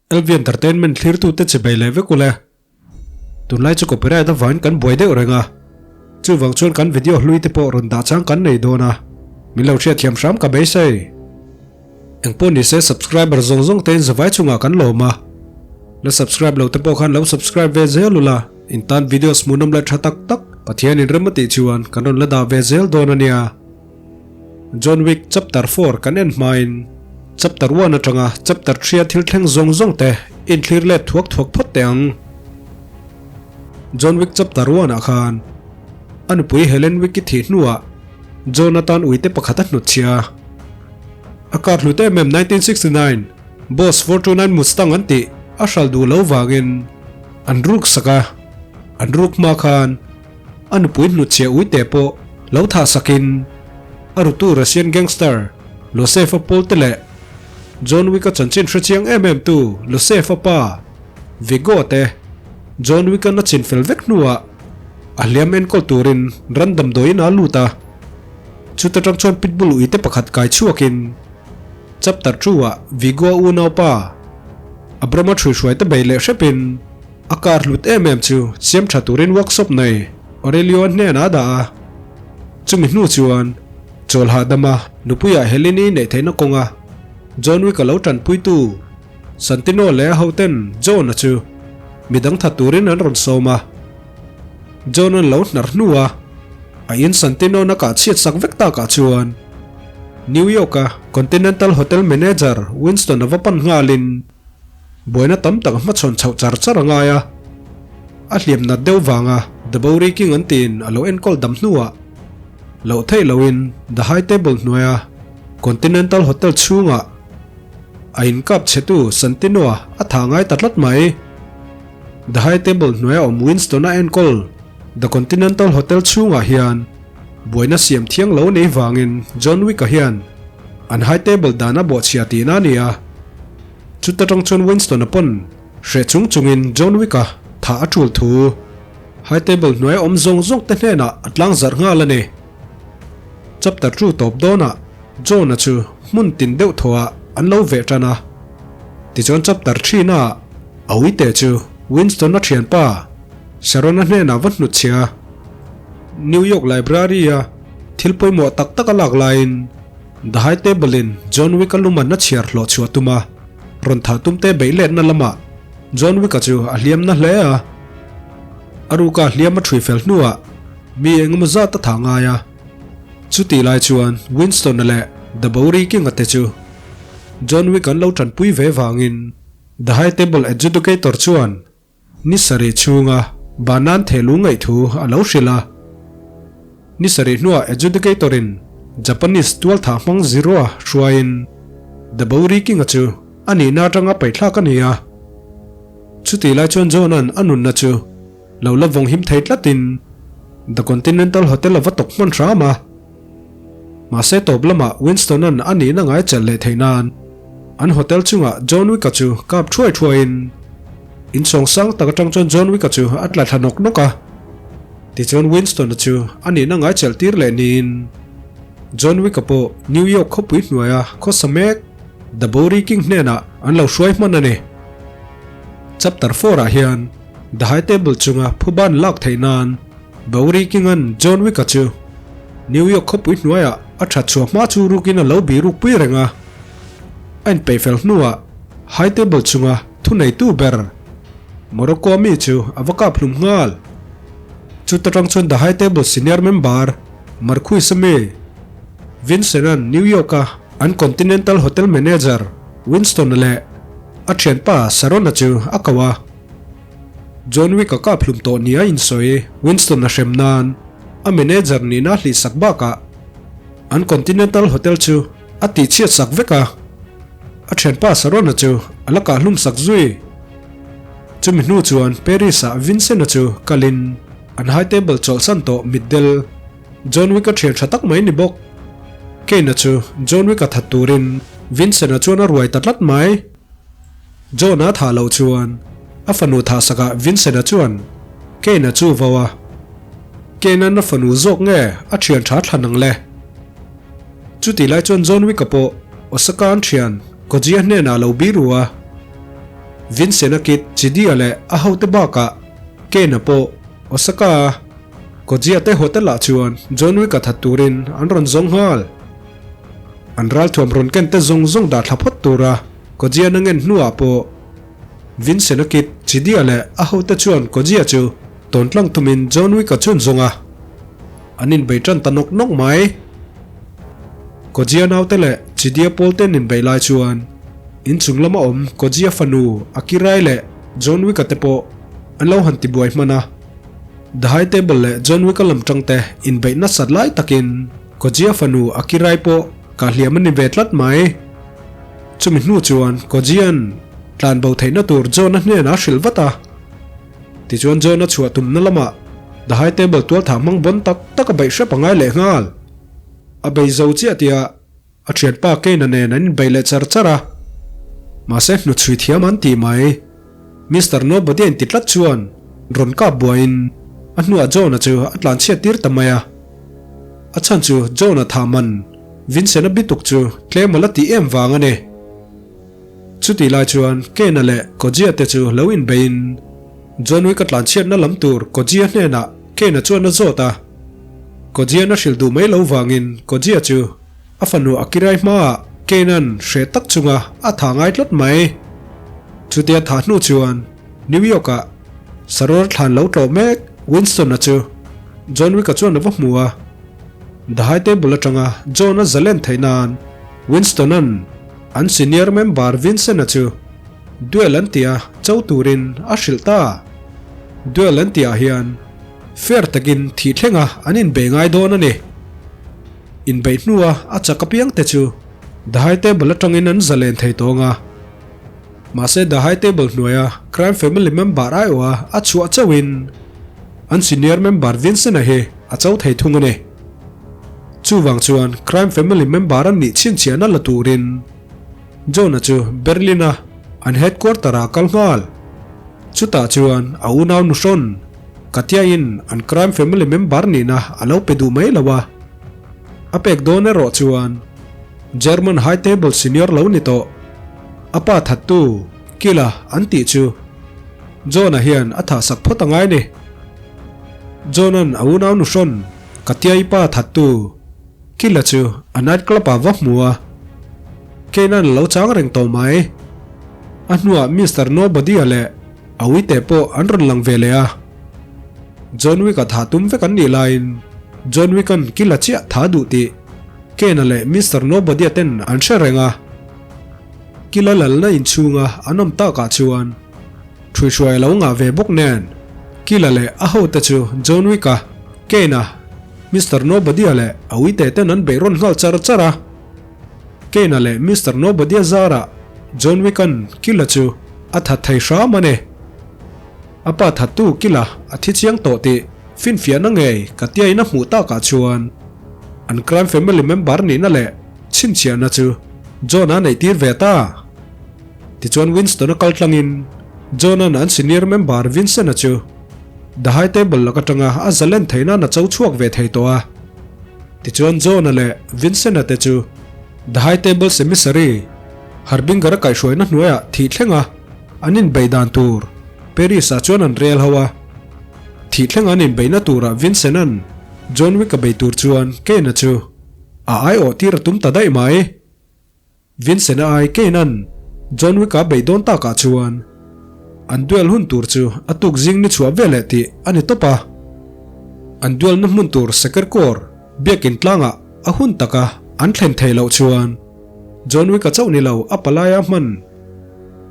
LV Entertainment thlirtute chibei leh vek ule. Tunlai chu copyright avangin kan buai deuh reng a, chuvang chuan kan video hlui te pawh rawn dah chang kan nei dawn a, min lo hriatthiam hram ka beisei. Engpawh nise subscriber zawng zawng tein zavai chungah kan lawm a, la subscribe lo te pawh khan lo subscribe ve zel ula, in tan videos hmuhnawm leh tha tak tak Pathian in rem a tih chuan kan rawn la dah ve zel dawn a nia. John Wick chapter 4 kan en hmain chapter 1 atanga chapter 3 a thil thleng zawng zawng te inthlir let thuak thuak phawt teh ang. John Wick chapter 1 ah khan a nupui Helen Wick-i thih hnuah John atan uite pakhat a hnutchhia. A kar hlut em em 1969 Boss 429 Mustang an tih a hral duh lo vangin an ruk sak a, an ruk hma khan A nupui hnutchhiah uite pawh lo thah sakin a rutu Russian gangster Losev-a pawlte leh John Wick-a chanchin hrechiang em em tu Losev-a pa Viggo te John Wick-a'n a chinfel vek hnuah a hliam enkawl turin ran damdawiin aa lut a. Chuta tang chuan pitbull uite pakhat kai chhuakin chapter 2-ah Viggo-a unaupa Abrama ṭhuihruaite bei leh hrepin A car hlut em em chu siam tha turin workshop nei Aurelio a hnenah a dah a. Chumi hnu chuan chawl hahdama nupuiah Helene-i neih theihna kawnga John Wick-a lo tanpuitu Santino leh a hoten John-a chu midang tha turin an rawn sawm a. John-a'n lo hnar hnua a in Santino-na kah chhiat sak vek takah chuan New York-a Continental Hotel manager Winston-a va pan nghalin, Buaina tam tak a hmachhawn chhoh char char a ngai a, a hliam nat deuh vanga The Bowery King an tiin a lo enkawl dam hnuah loh theih loin The High Table hnuaia Continental Hotel chhungah a inkap chhetu Santino-a a thah ngai ta tlat mai. The High Table hnuaia awm Winston-a enkawl The Continental Hotel chhungah hian buaina siam thiang lo nei vangin John Wick-a hian an High Table dan a bawhchhia tihna a ni a. Chuta tang chuan Winston-a pawn hreh chung chungin John Wick-a thah a tul thu High Table hnuaia awm zawng zawng te hnenah a tlang zarh nghal a ni. Chapter 2 tawp dawnah John-a chu hmun tin deuh thawhah an lo veh tan a. Tichuan chapter 3-na ah a uite chu Winston-a thianpa Sharon-a hnenah va hnutchhia New York Library-a thil pawimawh tak tak a lak laiin The High Table in John Wick-a luman a chhiar hlawh chhuah tum a, rawn thah tum te beih letna lamah John Wick-a chu a hliam na hle a. A ruka hliam a ṭhui fel hnuah mi engemaw zat a thah ngai a. Chutih lai chuan Winston-a leh The Bowery King-a te chu John Wick an lo ṭanpui ve vangin The High Table Adjudicator chuan Ni sarih chhunga Banan thehlu ngaih thu a lo hrilh a. Ni sarih hnuah adjudicator in Japanese tualthah hmang Zero-a hruaiin The Bowery King-a chu a nihna atanga paihthlak a ni a. Chutih lai chuan John-a'n a nunna chu lo la vawng him thei tlatin The Continental Hotel a va tawk hman hram a. Mahse tawp lamah Winston-a'n a nihna ngai chelh leh theih nan an hotel chungah John Wick-a chu kap thuai thuaiin inchhawng sang tak atang chuan John Wick-a chu a tla thla nawk nawk a. Tichuan Winston-a chu a nihna ngai chelh tir leh niin John Wick-a pawh New York khawpui hnuaia khawsa mek The Bowery King hnenah an lo hruai hman a ni. Chapter 4-ah hian The High Table chunga phuban lak theih nan Bowery King-a'n John Wick-a chu New York khawpui hnuaiah a that chhuah hma chu rukin a lo bih ruk pui reng a. A inpeih fel hnuah High Table chunga thuneitu ber Morocco mi chu a va kap hlum nghal. Chuta tang chuan The High Table senior member Marquis-a mi Vincent-a'n New York-a an Continental Hotel manager Winston-a leh a thianpa Sharon-a chu a ko a. John Wick a kap hlum tawh nia insawi Winston a hrem nan a manager nihna a hlihsak bakah an Continental Hotel chu a tihchhiat sak vek a, a thianpa Sharon-a chu a la kah hlum sak zui. Chumi hnu chuan Paris-ah Vincent-a chu kalin an high table chawlhsan tawh mitdel John Wick-a thian tha tak mai ni bawk. Kane-a chu John Wick-a that turin Vincent-a chuan a ruai ta tlat mai. John-a thah loh chuan a fanu thah sakah Vincent-a chuan Kane-a chu vo a, Kane-a'n a fanu zawk nge a thian tha thlan ang le? Chutih lai chuan John Wick-a pawh Osaka-a'n thian Koji-a hnenah a lo biru a. Vincent-a kit Chidi-a leh a hote bakah Kane-a pawh Osaka-a Kojia te hotel-ah chuan John Wick-a that turin an rawn zawng nghal. An ralthuam rawn ken te zawng zawng dah thla phawt tura Kojia-n a ngen hnuah pawh Vincent-a kit Chidi-a leh a hote chuan Kojia chu tawn tlang tumin John Wick-a chu an zawng a, an inbei tan ta nawk nawk mai. Kojia naute leh Chidi-a pawl te an inbeih lai chuan inchung lama awm Kojia fanu Akirai leh John Wick-a te pawh an lo han tibuai hman a. The High Table leh John Wick-a lam tangte inbeih nasat lai takin Kojia fanu Akirai pawh kah hliam a ni ve tlat mai. Chumi hnu chuan Kojia'n tlan bo theihna tur John-a hnenah a hrilh vat a. Tichuan John-a chhuah tumna lamah The High Table tualthah hmang bawn tak tak a beih hrep a ngai leh nghal. A bei zo chiah tia A thianpa Kane-a nen an inbeih leh char char a, mahse hnuchhui thiam an tih mai. Mister Nobody a inti tlat chuan rawn kap buaiin a hnuah John-a chu a tlanchhiat tir ta mai a. A chhan chu John-a thah man Vincent-a bituk chu tlem a la tih em vang a ni. Chutih lai chuan Kane-a leh Kojia te chu lo inbeiin John Wick-a tlanchhiatna lam tur Kojia hnenah Kane-a chuan a zawt a. Kojia'n a hrilh duh mai lo vangin Kojia chu a fanu Akirai hmaah Kenan hreh tak chunga a thah ngai tlat mai. Chutia thah hnu chuan New York-ah Saror thlan lo tlawh mek Winston-a chu John Wick-a chuan a va hmu a. The High Table atanga John-a zalen theih nan Winston-a'n an senior member Vincent-a chu duel an tia cho turin a hrilh ta. Duel an tihah hian Fair takin thih thlenga an inbei ngai dawn a ni. Inbeih hnua a chak apiang te chu The High Table atangin an zalen thei tawng a. Mahse The High Table hnuaia Crime Family member aiawha a chhuah chauhin an senior member Vincent-a hi a cho thei thung a ni. Chuvang chuan Crime Family member an nih chhinchhiahna la turin John-a chu Berlin-a an headquarter-ah a kal nghal. Chutah chuan a unau nuhrawn Katya-in an crime family member nihna a lo pe duh mai lo a. A pek dawn erawh chuan German high table senior lo ni tawh. A pa thattu Kila an tih chu John-a hian a thahsak phawt a ngai ni. John-a'n a unau nuhrawn Katya-i pa thattu Kila chu a night club ah va hmu a, Kane-a'n a lo chang reng tawh mai. A hnuah Mister Nobody-a leh a uite pawh an rawn lang ve leh a. John Wick-a thah tum vek an nih laiin John Wick-a'n Kila chiah tha duh tih Kane-a leh Mister Nobody-a ten an hre reng a. Kila lalna inchhunga an awm takah chuan Ṭhuihruai a lo ngah ve bawk nen, Kila leh a hote chu John Wick-a, Kane-a, Mister Nobody-a leh a uite ten an beih rawn nghal char char a. Kane-a leh Mister Nobody-a zarah John Wick-a'n Kila chu a that thei hram a ni. A pa thattu Kila a thi chiang tawh tih finfiahna ngei ka tiain a hmuh takah chuan an crime family member nihna leh chhinchhiahna chu John-a neih tir ve ta. Tichuan Winston-a kal tlangin John-a'n an senior member Vincent-a chu The High Table lak atanga a zalen theih nan a cho chhuak ve thei tawh a. Tichuan John-a leh Vincent-a te chu The High Table's emissary Harbinger-a kaihhruaina hnuaiah thih thlenga an inbeih dan tur Paris-ah chuan an rel ho a. Thih thlenga an inbeihna turah Vincent-a'n John Wick-a bei tur chuan Kane-a chu a aiawh tir a tum ta daih mai. Vincent-a ai Kane-a'n John Wick-a beih dawn takah chuan an duel hun tur chu a tuk zing ni chhuah veleh tih a ni tawp a. An duelna hmun tur Sekerkawr biakin tlangah a hun taka an thlen theih loh chuan John Wick-a chauh ni lo a palaia hman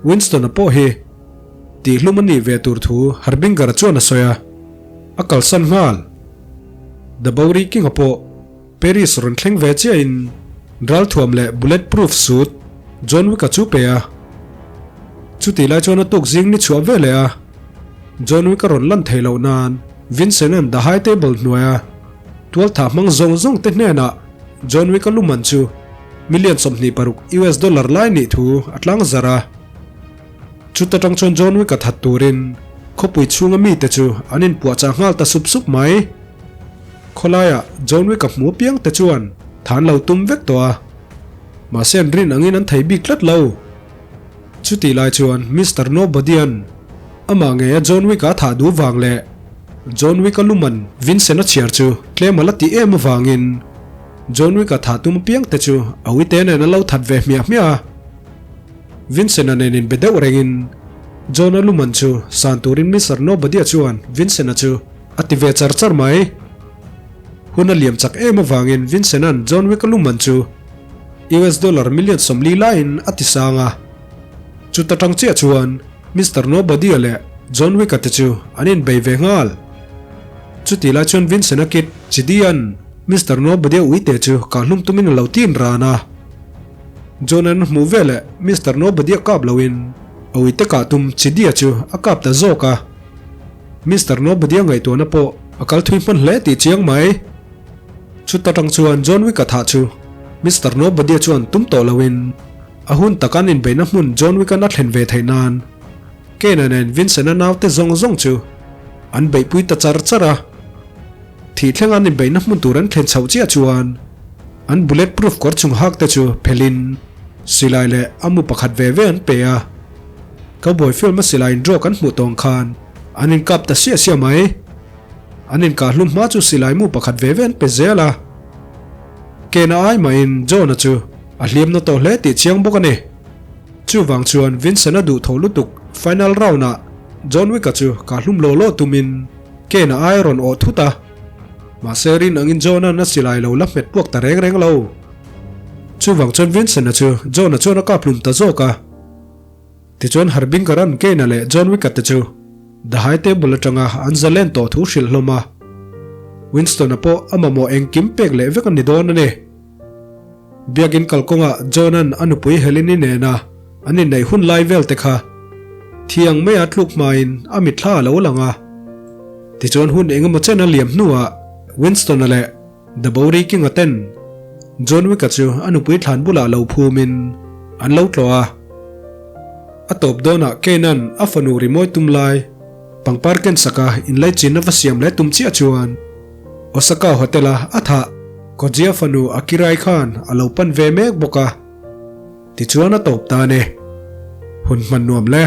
Winston-a pawh hi tihhlum a nih ve tur thu Harbinger-a chuan a sawi a, a kalsan nghal. The Bowery King-a pawh Paris rawn thleng ve chiahin ralthuam leh bullet proof suit John Wick-a chu pe a. Chutih lai chuan a tuk zing ni chhuah ve leh a, John Wick-a rawn lan theih loh nan Vincent-a'n The High Table hnuaia tualthah hmang zawng zawng te hnenah John Wick-a luman chu million 26 US dollar lai nih thu a tlang zarh a. Chuta tang chuan John Wick-a that turin khawpui chhunga mite chu an inpuahchah nghal ta sup sup mai. Khawlaiah John Wick-a hmu apiang te chuan than lo tum vek tawh a, mahse an rin angin an thei bik tlat lo. Chutih lai chuan Mister Nobody-a'n amah ngeia John Wick-a a thah duh vang leh John Wick-a luman Vincent-a chhiar chu tlem a la tih em avangin John Wick-a thah tum apiang te chu a uite nen a lo that ve hmiah hmiah a. Vincent-a nen inbe deuh rengin John-a luman chu san turin Mister Nobody-a chuan Vincent-a chu a ti ve char char mai. Hun a liam chak em avangin Vincent-a'n John Wick-a luman chu US dollar million 40 laiin a ti sang a. Chuta tang chiah chuan Mister Nobody-a leh John Wick-a te chu an inbei ve nghal. Chutih lai chuan Vincent-a kid Chidi-a'n Mister Nobody-a uite chu kahhlum tumin a lo tin ran a. John-a'n a hmuh veleh Mister Nobody-a kap loin a uite kah tum Chidi-a chu a kap ta zawk a. Mister Nobody-a ngaihtuahna pawh a kal thui hman hle tih chiang mai. Chuta tang chuan John Wick-a thah chu Mister Nobody-a chuan tum tawh loin a hun taka an inbeihna hmun John Wick-a'n a thlen ve theih nan Kane-a nen Vincent-a naute zawng zawng chu an beihpui ta char char a. Thih thlenga an inbeihna hmun tur an thlen chhoh chiah chuan an bullet proof kawr chung hak te chu phelhin silai leh a mu pakhat ve ve an pe a. Cowboy film-a silai indraw kan hmuh tawng khan an inkap ta siah siah mai. An inkah hlum hma chu silai mu pakhat ve ve an pe zel a. Kena ai mahin John-a chu a hliam na tawh hle tih chiang bawk a ni. Chuvang chuan Vincent-a duh tho lutuk final round-ah John Wick-a chu kah hlum law law tumin Kena ai a rawn awh thut a. Mahse rin angin John-a'n a silai lo la hmet puak ta reng reng lo. Chuvang chuan Vincent-a chu John-a chuan a kap hlum ta zawk a. Tichuan Harbinkaran Kane-a leh John Wick-a te chu The High Table atanga an zalen tawh thu hrilh hlawm a. Winston-a pawh a mamawh engkim pek leh vek a ni dawn a ni. Biakin kalkawngah John-a'n a nupui Helen-i nena an inneih hun lai vel te kha thiang maia tluk hmain a mitthla a lo lang a. Tichuan hun engemaw chen a liam hnuah Winston-a leh The Bowery King-a ten John Wick-a chu a nupui thlan bulah lo phumin an lo tlawh a. A tawp dawnah Kane-a'n a fanu rimawi tum lai pangpar ken saka inlaichinna va siam leh tum chiah chuan Osaka Hotel-a a thah Kojia fanu Akirai khan a lo pan ve mek bawk a. Tichuan a tawp tan e. Hun hman nuam le.